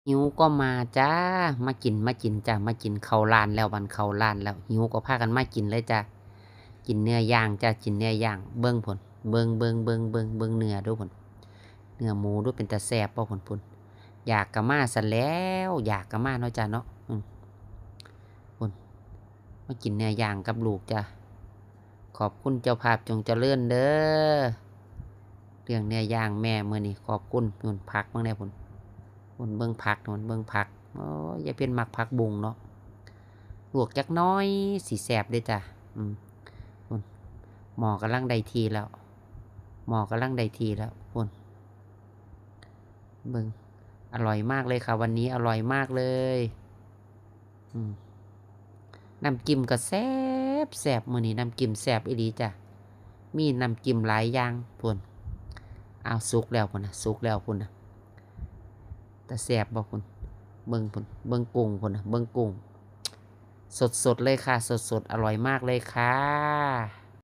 ຫິວກໍມາຈ້າ ມາກິນ ມາກິນຈ້າ ມາກິນ ເຂົ້າຮ້ານແລ້ວ ບັດເຂົ້າຮ້ານແລ້ວ ຫິວກໍພາກັນມາກິນເລີຍຈ້າ. ກິນເນື້ອຢ່າງຈ້າ ກິນເນື້ອຢ່າງ ເບິ່ງພຸ້ນ ເບິ່ງ ເບິ່ງ ເບິ່ງ ເບິ່ງ ເບິ່ງເນື້ອດູພຸ້ນ ເນື້ອໝູດູ ເປັນຕາແຊບບໍ່ພຸ້ນ ພຸ້ນ ຢາກກໍມາຊັ້ນແລ້ວ ຢາກກໍມາເນາະຈ້າເນາະ. ອືມ ພຸ້ນ ມາກິນເນື້ອຢ່າງກັບລູກຈ້າ. ຂອບຄຸນເຈົ້າພາບ ຈົ່ງຈະເລີນເດີ ເລື່ອງເນື້ອຢ່າງແມ່ມື້ນີ້ ຂອບຄຸນ. ພຸ້ນ ຜັກເບິ່ງແດ່ພຸ້ນ ພຸ້ນ ເບິ່ງຜັກ ພຸ້ນ ເບິ່ງຜັກ. ໂອ້ຍ ຍາຍເພັນມັກຜັກບຸ້ງເນາະ ລວກຈັກໜ້ອຍ ຊິແຊບເດ້ຈ້າ. ອືມ ພຸ້ນ ໝໍ້ກຳລັງໄດ້ທີ່ແລ້ວ ໝໍ້ກຳລັງໄດ້ທີ່ແລ້ວ ພຸ້ນ ເບິ່ງ ອະລ່ອຍມາກເລີຍຄ່ະ ວັນນີ້ອະລ່ອຍມາກເລີຍ. ອືມ ນ້ຳຈິ້ມກໍແຊບໆ ມື້ນີ້ນ້ຳຈິ້ມແຊບອີ່ຫຼີຈ້າ ມີນ້ຳຈິ້ມຫຼາຍຢ່າງພຸ້ນ. ອ້າວ ສຸກແລ້ວພຸ້ນນະ ສຸກແລ້ວພຸ້ນນະ ຕາແຊບບໍ່ພຸ້ນ ເບິ່ງພຸ້ນ ເບິ່ງກຸ້ງພຸ້ນນະ ເບິ່ງກຸ້ງ ສົດໆເລີຍຄ່ະ ສົດໆ ອະລ່ອຍມາກເລີຍຄ່ະ.